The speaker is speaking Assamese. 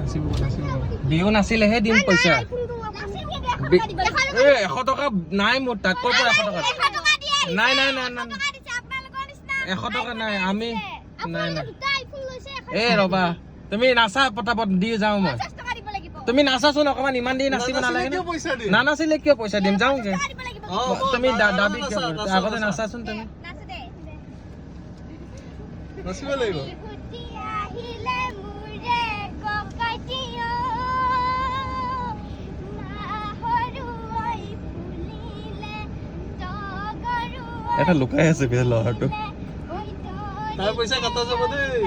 নাচিব, নাচিব। বিহু নাচিলেহে দিম পইচা। এ 100 টকা নাই মোৰ তাত। ক'ৰ পৰা 100 টকা? নাই নাই নাই নাই, 100 টকা নাই। আমি নাই নাই। এ ৰবা, তুমি নাচা পটাপট, দি যাওঁ মই। তুমি নাচাচোন অকমান। ইমান দেৰি নাচিব নানাচিলে নালাগে। কিয় পইচা দিম? নানাচিলে কিয় পইচা দিম? যাওঁগে। অ, অ, তুমি দাবী নাচা, কিয় নাচা, আগতে নাচা। নাচাচোন তুমি। নাচিব লাগিব। আহিলে মোৰে ককাইটিঅ, নাহৰুৱাই ফুলিলে তগৰুৱাই। এটা লুকাই আছে বে ল'ৰাটো। তাৰ পইচা কটা যাব দেই।